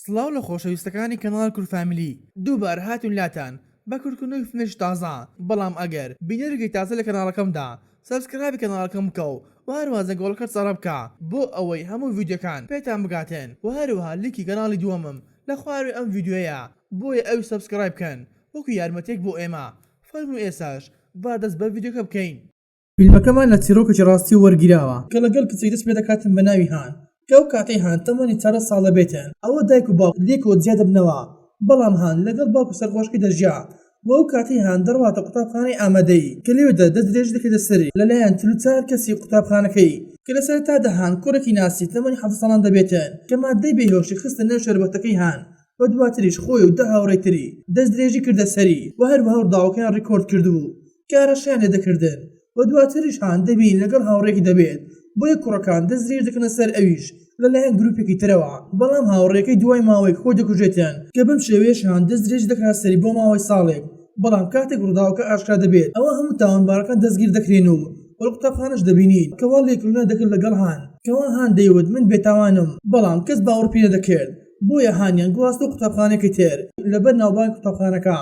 سڵاو لە خۆشەویستەکانی کەناڵ کورد فامیلی دووبارە هاتوین لاتان بە کورتکردنەوەی فیلمێکی تازە بەڵام ئەگەر بینەرێکی تازە لە کەناڵەکەمدا subscribe ی کەناڵەکەم بکە و هەروەها زەنگۆڵەکەت سەڕە بکە بۆ ئەوەی هەموو ڤیدیۆکان پێتان بگاتن وە هەروەها لینکی کەناڵی دووەمم لە خواروی ئەم ڤیدیۆیە بۆیە ئەویش subscribe بکەن وەکو یارمەتیەک بۆ ئێمە فەرموو ئێستاش با دەست بە ڤیدیۆکە بکەین. فیلمەکەمان لە چیرۆکێکی ڕاستی وەرگیراوە کە لەگەڵ کچێک دەست پێدەکاتن بە ناوی هان کە ئەو کاتەی هان تەمەنی 14 ساڵ دەبێتن ئەوە دایک و باوک لێکەوە جیا دەبنەوە بەڵام هان لەگەڵ باوکە سەرخۆشەکەی دەژیا و ئەو کاتەی هان دەڕواتە قوتابخانەی ئامادەیی کە لەوێدا دەستدرێژی دەکرێتە سەری لەلایەن 44 کەسی قوتابخانەکەی کە لە سەرەتادا هان کوڕێکی ناسی تەمەنی 17 ساڵان دەبێتن کە ماددەی بێهۆشی خستە نێو شەربەتەکەی هان و دواتریش خۆی و دە هاوڕێی تری دەستدرێژی کردە سەری و هەروەها ڕووداوەکەیان ڕیکۆرد کردبوو کە هەڕەشەیان لێدەکردن و دواتریش هان دەبینین لەگەڵ هاوڕێیەکی دەبێت بۆیە کوڕەکان دەستدرێژ دەکەنە سەر ئەویش لەلایەن گروپێکی ترەوە بەڵام هاوڕێکەی دوای ماوەیەک خۆی دەکوژێتیان کە بەم شێوەیەش هان دەستدرێژی دەکاتە سەری بۆ ماوەی ساڵێک بەڵام کاتێک ڕووداوەکە ئاشکرا دەبێت ئەوا هەموو تاوانبارەکان دەستگیر دەکرێن و لە قوتابخانەش دەبینین کەوا لێکۆڵینەوە دەکرد لەگەڵ هان کەوا هان دەیوت من بێتاوانم بەڵام کەس باوەڕ پێی نەدەکرد بۆیە هانیان گواستەوە قوتابخانەیەکی تر لەبەر ناوبانگی قوتابخانەکە،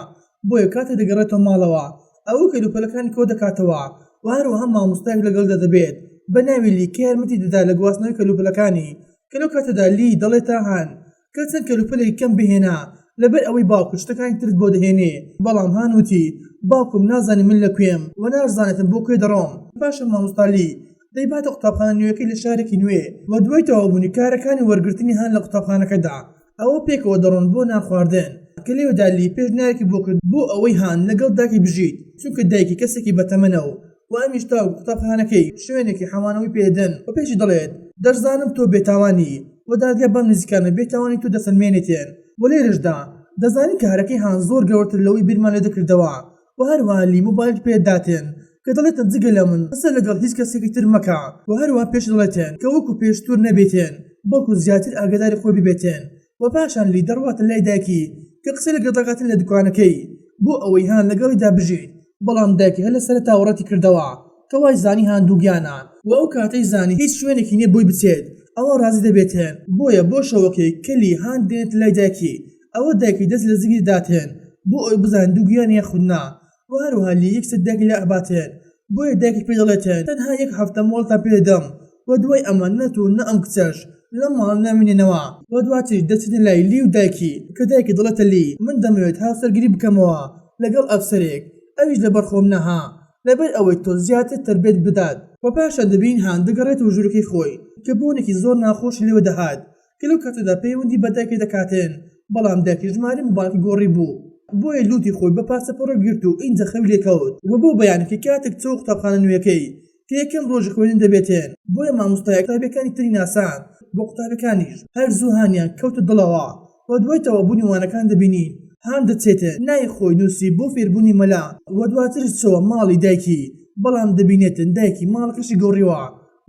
بۆیە کاتێک دەگەڕێتەوە ماڵەوە ئەوە کەلوپەلەکانی کۆدەکاتەوە و هەروەها مامۆستایەک لەگەڵیدا دەبێت بە ناوی لی کە یارمەتی دەدات لە گواستنەوەی کەلوپەلەکانی کە لەو کاتەدا لی دەڵێتە هان کە چەند کەلوپەلێکی کەم بهێنە لەبەر ئەوەی باوکت شتەکانی ترت بۆ دەهێنێ بەڵام هان وتی باوکم نازانێ من لە کوێم و ناشزانێتم بۆ کوێ دەڕۆم پاشان مامۆستا لی دەیباتە قوتابخانە نوێیەکەی لە شارێکی نوێ و دوای تەواوبوونی کارەکانی وەرگرتنی هان لە قوتابخانەکەدا ئەوە پێکەوە دەڕۆن بۆ نانخواردن کە لەوێدا لی پێشنیارێکی بۆ کرد بۆ ئەوەی هان لەگەڵ دایکی بژیت چونکە دایکی کەسێکی بەتەمەنە و و ئەمیش تاوەکو قوتابخانەکەی شوێنێکی حەوانەوەی پێدەدەن و پێشی دەڵێت دەشزانم تۆ بێتاوانی و دادگا بەم نزیکانە بێتاوانی تۆ دەسەلمێنێتێن و لێرەشدا دەزانین کارەکەی هان زۆر گەورەتر لەوەی بیرمان لێدەکردەوە و هەروەها لی مۆبایلت پێ داتێن کە دەڵێتن جگە لە من قسە لەگەڵ هیچ کەسێکی تر مەکە و هەروەها پێش دەڵێتێن کە وەکو پێشتر نەبێتێن بەڵکو زیاتر ئاگاداری خۆی ببێتێن و پاشان لی دەڕواتە لای دایکی کە قسە لەگەڵ دەکاتن لە دوکانەکەی بۆ ئەوەی هان لەگەڵیدا بژیت بەڵام دایکی هەر لە سەرەتاوە ڕەتی کردەوە کە وای زانی هان دووگیانە و ئەو کاتەی زانی هیچ شوێنێکی نیە بۆی بچێت ئەوا ڕازی دەبێتێن بۆیە بۆ شەوەکەی کە لی هان دێنێتە لای دایکی ئەوە دایکی دەست لە زگی داتێن بۆ ئەوەی بزانێت دووگیانە یاخود نا وە هەروەها لی یەکسەر دایکی لا ئەباتێن بۆیە دایکی پێی دەڵێتێن تەنها یەک هەفتە مۆڵەتان پێ دەدەم وە دوای ئەمە نە تۆ نە ئەم کچەش لەم ماڵە نامینێنەوە وە دواتریش دەچێتە لای لی و دایکی کە دایکی دەڵێتە لی من دەمەوێت هاوسەرگیری بکەمەوە لەگەڵ ئەفسەرێک ئەویش لەبەر خۆم نەها لەبەر ئەوەی تۆ زیاتر تەربیەت بدات وە پاشان دەبینین هان دەگەڕێتەوە ژوورەکەی خۆی کە بۆنێکی زۆر ناخۆشی لێوە دەهات کە لەو کاتەدا پەیوەندی بە دایکی دەکاتن، بەڵام دایکی ژمارەی مۆبایلەکەی گۆڕی بوو، بۆیە لوتی خۆی بە پارچە پەڕۆ گرت و ئینجا خەوی لێ کەوت و بۆ بەیانەکەی کاتێک چووە قوتابخانە نوێکەی کە یەکەم ڕۆژی خوێندن دەبێتێن، بۆیە مامۆستایەک قوتابیەکانی تری ناساند بۆ قوتابیەکانیش هەر زوو هانیان کەوتە دڵەوە و دوای تەواوبوونی وانەکان دەبینین هان دەچێتن ناوی خۆی نووسی بۆ فێربوونی مەلا و دواتریش چووە ماڵی دایکی بەڵام دەبینێتن دایکی ماڵەکەشی گۆڕیوە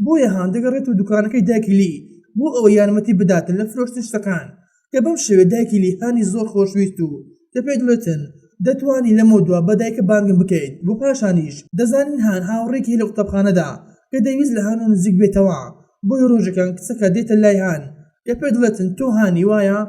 بۆیە هان دەگەڕێتەوە دوکانەکەی دایکی لی بۆ ئەوەی یارمەتی بداتن لە فرۆشتنی شتەکان کە بەم شێوەیە دایکی لی هانی زۆر خۆشویست و کە پێی دەڵێتن دەتوانی لەمەودوا بە دایکە بانگم بکەیت و پاشانیش دەزانین هان هاوڕێیەکی هەیە لە قوتابخانەدا کە دەیویست لە هانەوە نزیک بێتەوە بۆیە ڕۆژێکان کچەکە دێتە لای هان کە پێی دەڵێتن تۆ هانی وایە؟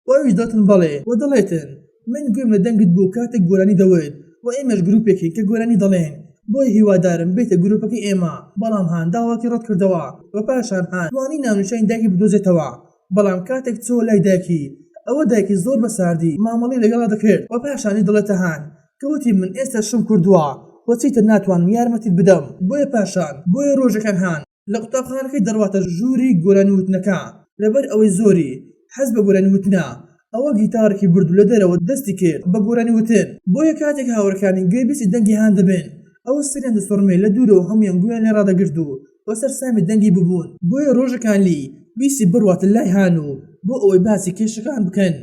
و ئەویش دەڵێتن بەڵێ و دەڵێتن من گوێم لە دەنگت بوو کاتێک گۆرانی دەوت و ئێمەش گروپێکین کە گۆرانی دەڵێین بۆیە هیوادارم بێیتە گروپەکەی ئێمە بەڵام هان داواکەی ڕەتکردەوە و پاشان هان توانی ناونیشانی دایکی بدۆزێتەوە بەڵام کاتێک چۆوە لای دایکی ئەوە دایکی زۆر بە ساردی مامەڵەی لەگەڵا دەکرد و پاشانی دەڵێتە هان کە وتی من ئێستا شوم کردووە و چیتر ناتوانم یارمەتیت بدەم بۆیە پاشان بۆیە ڕۆژەکان هان لە قوتابخانەکەی دەڕواتە ژووری گۆرانی وتنەکە لەبەر ئەوەی زۆری حەز بە گۆرانی وتنە ئەوە گیتارێکی برد و لە دەرەوە دەستی کرد بە گۆرانی وتن بۆیە کاتێک هاوڕێکانی گوێبیستی دەنگی هان دەبن ئەوە سەریان دەسوڕمێ لە دوورەوە هەموویان گوێیان لێ ڕادەگرت و وە سەرسامی دەنگی ببوون بۆیە ڕۆژەکان لی ویستی بڕواتە لای هان و بۆ ئەوەی باسی کێشەکان بکەن.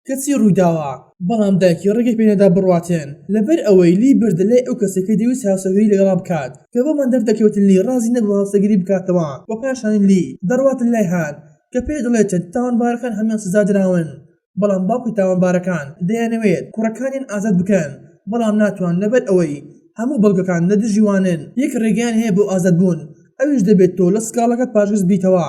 کە چی ڕوویداوە، بەڵام دایکی ڕێگەی پێنەدا بڕواتێن لەبەر ئەوەی لی بردە لای ئەو کەسەی کە دەیویست هاوسەرگیری لەگەڵا بکات کە بۆمان دەردەکەوێت لی ڕازی نەبوو هاوسەرگیری بکاتەوە و پاشان لی دەڕواتە لای هان کە پێی دەڵێتن تاوانبارەکان هەموویان سزا دراون بەڵام باوکی تاوانبارەکان دەیانەوێت کوڕەکانیان ئازاد بکەن بەڵام ناتوان لەبەر ئەوەی هەموو بەڵگەکان لە دژی وانن یەک ڕێگەیان هەیە بۆ ئازادبوون ئەویش دەبێت تۆ لە سکاڵاکەت پاشگەز بیتەوە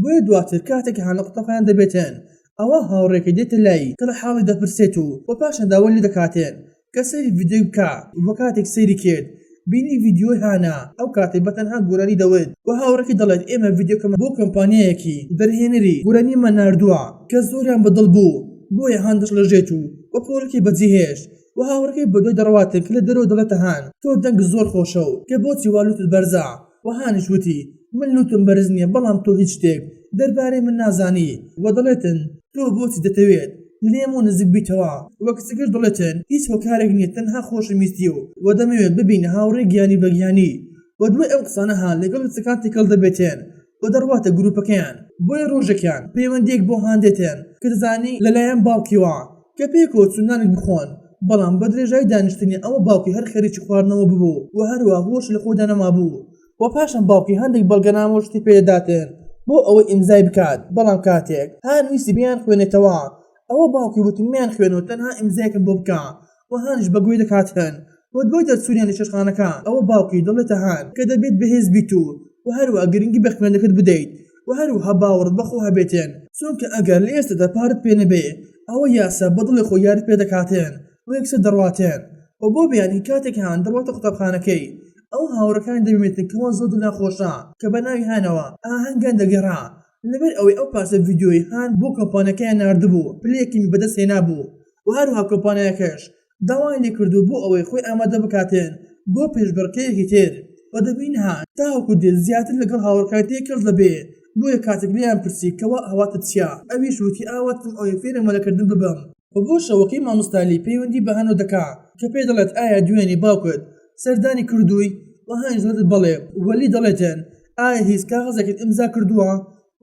بۆیە دواتر کاتێک هان لە قوتابخانە دەبێتن. ئەوا هاوڕێکەی دێتە لای کە لە حاڵی دەپرسێت و وە پاشان داوای لێ دەکاتێن کە سەیری ڤیدیۆیەک بکا وە کاتێک سەیری کرد بینی ڤیدیۆی هانە ئەو کاتەی بە تەنها گۆرانی دەوت وە هاوڕێکەی دەڵێت ئێمە ڤیدیۆکەمان بۆ کۆمپانیایەکی دەرهێنەری گۆرانیمان ناردووە کە زۆریان بە دڵ بوو بۆیە هان دەشڵەژێت و وە پۆلەکەی بەجێهێشت وە هاوڕێکەی بەدوای دەڕواتن کە لە دەرەوە دەڵێتە هان تۆ دەنگت زۆر خۆشە و کە بۆچی وا لوتت بەرزە؟ وە هانیش وتی من لوتم بەرز نیە بەڵام تۆ هیچ شتێک دەربارەی من نازانی وە دەڵێتن تۆ بۆچی دەتەوێت لێمەوە نزیک بیتەوە وە کچەکەش دەڵێتن هیچ هۆکارێک نیە تەنها خۆشم ویستی و وە دەمەوێت ببینە هاوڕێی گیانی بە گیانی وە دوای ئەم قسانە هان لەگەڵ کچەکان تێکەڵ دەبێتێن و دەڕواتە گروپەکەیان بۆیە ڕۆژێکیان پەیوەندیەک بۆ هان دێتێن کە دەزانی لەلایەن باوکیەوە کە پێکەوە چوون نانێک بخۆن، بەڵام بە درێژایی دانیشتنی ئەوە باوکی هەر خەریکی خواردنەوە ببوو و هەروا هۆشی لە خۆیدا نەمابوو و پاشان باوکی هەندێک بەڵگەنامە و شتی پێ دەداتن بۆ ئەوەی ئیمزای بکات، بەڵام کاتێک هان ویستی بیانخوێنێتەوە ئەوە باوکی وتی مەیانخوێنەوە تەنها ئیمزایەکم بۆ بکە و هانیش بە گوێی دەکاتن و دوای دەرچوونیان لە چێشتخانەکە ئەوە باوکی دەڵێتە هان کە دەبێت بەهێز بیت و و هەروا گرنگی بە خوێندنەکەت بدەیت و هەروەها باوەڕت بە خۆ هەبێتن چونکە ئەگەر لە ئێستادا پارەت پێ نەبێ ئەوە یاسا بە دڵی خۆی یاریت پێ دەکاتن و یەکسەر دەڕواتن و بۆ بەیانی کاتێک هان دەڕواتە قوتابخانەکەی ئەو هاوڕێکانی دەبینێتن کەوا زۆر دڵیان خۆشە کە بە ناوی هانەوە ئاهەنگیان دەگێڕا لەبەر ئەوەی ئەو پارچە ڤیدیۆیەی هان بۆ کۆمپانیاکەیان ناردبوو پلەیەکی بەدەست هێنابوو و هەروەها کۆمپانیاکەش داوای لێکردوو بۆ ئەوەی خۆی ئامادە بکاتن بۆ پێشبڕکێیەکی تر و دەبینین هان تاوەکو دێت زیاتر لەگەڵ هاوڕێکانی تێکەڵ دەبێ بۆیە کاتێک لێیان پرسی کەوا ئاواتت چیە ئەویش وتی ئاواتم ئەوەیە فێری مەلەکردن ببم. و بۆ شەوەکەی مامۆستا لی پەیوەندی بە هانۆ دەکا کە پێی دەڵێت ئایا دوێنێ باوکت سەردانی کردووی؟ و هانیش دەڵێت بەڵێ و لی دەڵێتن ئایا هیچ کاغەزێکت ئیمزا کردووە؟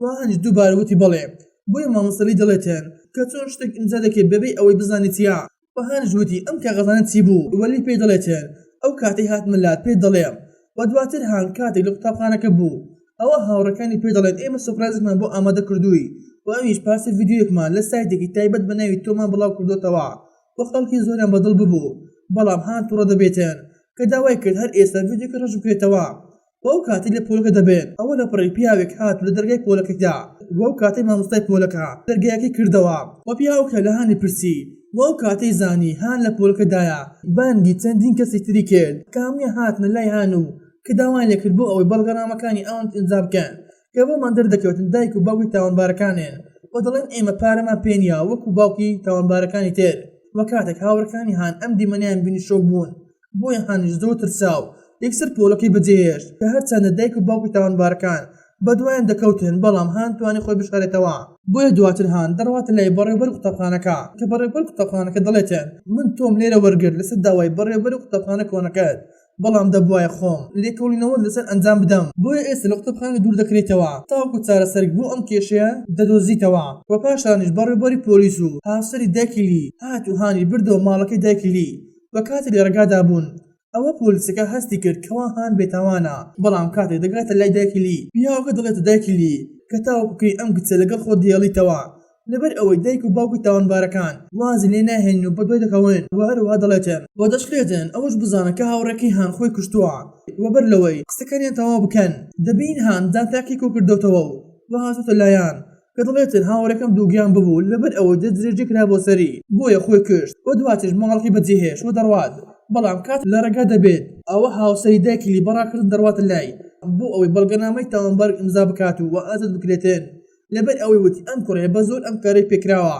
و هانیش دووبارە وتی بەڵێ بۆیە مامۆستا لی دەڵێتن کە چۆن شتێک ئیمزا دەکەیت بەبێ ئەوەی بزانی چیە؟ و هانیش وتی ئەم کاغەزانە چی بوو؟ و لی پێی دەڵێتن ئەو کاتەی هاتمە لات پێت دەڵێم و دواتر هان کاتێک لە قوتابخانەکە بوو ئەوە هاوڕێکانی پێی دەڵێن ئێمە surprise ێکمان بۆ ئامادە کردووی و ئەویش پارچە ڤیدیۆیەکمان لە سایتێکی تایبەت بە ناوی تۆمان بڵاو کردۆتەوە و خەڵکی زۆریان بە دڵ ببوو بەڵام هان توڕە دەبێتن کە داوای کرد هەر ئێستا ڤیدیۆکە ڕەش بکرێتەوە و ئەو کاتەی لە پۆلەکە دەبێت ئەوە لە پڕی پیاوێک هات و لە دەرگای پۆلەکەی دا و ئەو کاتەی مامۆستای پۆلەکە دەرگایەکەی کردەوە و پیاوەکە لە هانی پرسی و ئەو کاتەی زانی هان لە پۆلەکەدایە بانگی چەندین کەسی تری کرد کە هەموویان هاتنە لای هان و کە داوایان لێکرد بۆ ئەوەی بەڵگەنامەکانی ئەوان ئیمزا بکەن کە بۆمان دەردەکەوتن دایک و باوکی تاوانبارەکانن و دەڵێن ئێمە پارەمان پێ نییە وەکو باوکی تاوانبارەکانی تر و کاتێک هاوڕێکانی هان ئەم دیمەنەیان بینی شۆک بوون بۆیە هانیش زۆر ترسا و یەکسەر پۆلەکەی بەجێهێشت کە هەرچەندە دایک و باوکی تاوانبارەکان بەدوایان دەکەوتن بەڵام هان توانی خۆی بشارێتەوە. بۆیە دواتر هان دەڕواتە لای بەڕێوبەری قوتابخانەکە کە بەڕێوبەری قوتابخانەکە دەڵێتن من تۆم لێرە وەرگرت لەسەر داوای بەڕێوبەری قوتابخانە کۆنەکەت بەڵام دەبوایە خۆم لێکۆڵینەوەت لەسەر ئەنجام بدەم بۆیە ئێستا لە قوتابخانە دوور دەکرێیتەوە تاوەکو چارەسەرێک بۆ ئەم کێشەیە دەدۆزیتەوە و پاشانیش بەڕێوبەری پۆلیس و هاوسەری دایکی لی هات و هانی بردەوە ماڵەکەی دایکی لی و کاتێک لە ڕێگادا بوون ئەوە پۆلیسەکە هەستی کرد کەوا هان بێتاوانە بەڵام کاتێک دەگاتە لای دایکی لی پیاوەکە دەڵێتە دایکی لی کە تاوەکو کەی ئەم کچە لەگەڵ خۆت دەهێڵیتەوە لەبەر ئەوەی دایک و باوکی تاوانبارەکان وازی لێ ناهێنن و بەدوای دەکەون و هەروەها دەڵێتن و دەشڵێتن ئەوەش بزانە کە هاوڕێکەی هان خۆی کوشتووە و بەر لەوەی قسەکانیان تەواو بکەن دەبینین هان جانتاکەی کۆکردۆتەوە و هاتۆتە لایان کە دەڵێتن هاوڕێکەم دووگیان ببوو لەبەر ئەوەی دەستدرێژی کرا بۆ سەری بۆیە خۆی کوشت و دواتریش ماڵەکەی بەجێهێشت و دەڕوات بەڵام کات لە ڕێگا دەبێت ئەوە هاوسەری دایکی لی بەڕاکردن دەڕواتە لای بۆ ئەوەی بەڵگەنامەی تاوانبار ئیمزا بکات و ئازاد بکرێتن لەبەر ئەوەی وتی ئەم کوڕەیە بە زۆر ئەم کارەی پێکراوە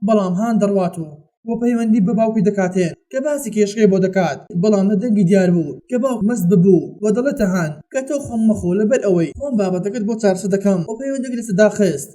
بەڵام هان دەڕوات و و پەیوەندی بە باوکی دەکاتێن کە باسی کێشەکەی بۆ دەکات بەڵام لە دەنگی دیار بوو کە باوک مەست ببوو و دەڵێتە هان کە تۆ خەم مەخۆ لەبەر ئەوەی خۆم بابەتەکەت بۆ چارەسەر دەکەم و پەیوەندیەکەی لەسەر داخست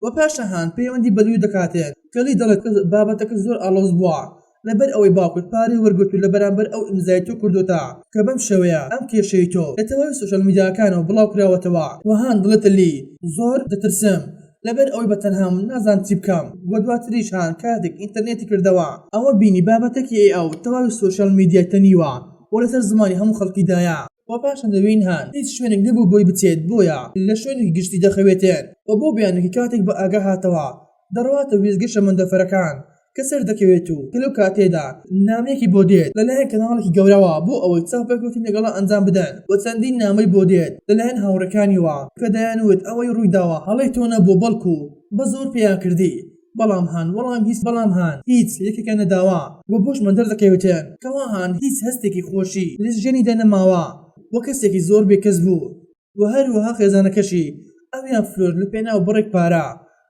و پاشان هان پەیوەندی بە لیو دەکاتێن کە لی دەڵێت بابەتەکە زۆر ئاڵۆز بووە لەبەر ئەوەی باوکت پارەی وەرگرت و لە بەرامبەر ئەو ئیمزای تۆ کردۆتە کە بەم شێوەیە ئەم کێشەی تۆ لە تەواوی سۆشیال میدیاکانەوە بڵاو کراوەتەوە و هان دەڵێتە لی زۆر دەترسم لەبەر ئەوەی بە تەنهام نازانم چی بکەم و دواتریش هان کاتێک ئینتەرنێتی کردەوە ئەوە بینی بابەتەکی ئەی ئەو تەواوی سۆشیال میدیای تەنیوە و لەسەر زمانی هەموو خەڵکیدایە و پاشان دەبینین هان هیچ شوێنێک نەبوو بۆی بچێت بۆیە لە شوێنێکی گشتی دەخەوێتێن و بۆ بیانووێکی کاتێک بە ئاگا هاتەوە دەڕواتە وێستگەی شەمەندەفەرەکان کە سەردەکەوێت و کە لەو کاتەیدا نامەیەکی بۆ دێت لەلایەن کەناڵێکی گەورەوە بۆ ئەوەی چاوپێکەوتن لەگەڵا ئەنجام بدەن و چەندین نامەی بۆ دێت لەلایەن هاوڕێکانیەوە کە دەیانوت ئەوەی ڕوویداوە هەڵەی تۆ نەبووە بەڵکو بە زۆر پێیان کردی. بەڵام هان وەڵام هیچ بەڵام هان هیچ یەکێکیان نەداوە و بۆشمان دەردەکەوێتن کەوا هان هیچ هەستێکی خۆشی لە ژیانیدا نەماوە و کەسێکی زۆر بێکەس بوو و هەروەها خێزانەکەشی ئەویان فرۆشت لە پێناو بڕێک پارە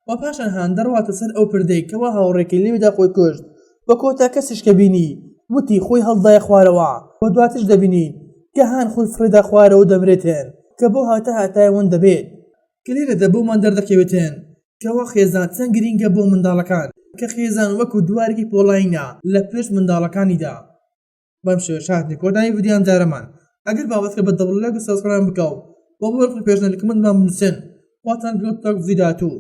و پاشان هان دەڕواتە سەر ئەو پردەی کەوا هاوڕێکەی لەوێدا خۆی کوشت و کۆتا کەسیش کە بینی وتی خۆی هەڵدایە خوارەوە و دواتریش دەبینین کە هان خۆی فڕێدا خوارەوە و دەمرێتن کە بۆ هەتا هەتایە ون دەبێت. کە لێرەدا بۆمان دەردەکەوێتن کەوا خێزان چەند گرینگە بۆ منداڵەکان کە خێزان وەکو دوارێکی پۆڵایینە لە پشت منداڵەکانیدا. بەم شێوەیەش هاتینە کۆتایی ڤیدیۆی ئەمجارەمان ئەگەر بابەتەکە بە دڵ لایک و subscribe بکە و بۆ بۆ پێشنیاری comment مان بنووسن خواتان لەگەڵ تا ڤیدیۆی داهاتوو.